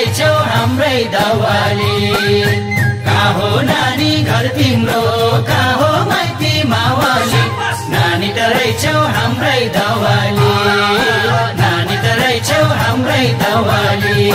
रहेछौ हाम्रै दवाली कहाँ हो नानी घर तिम्रो कहाँ हो माइती मावली नानी त रहेछौ हाम्रै दवाली नानी त रहेछौ हाम्रै दवाली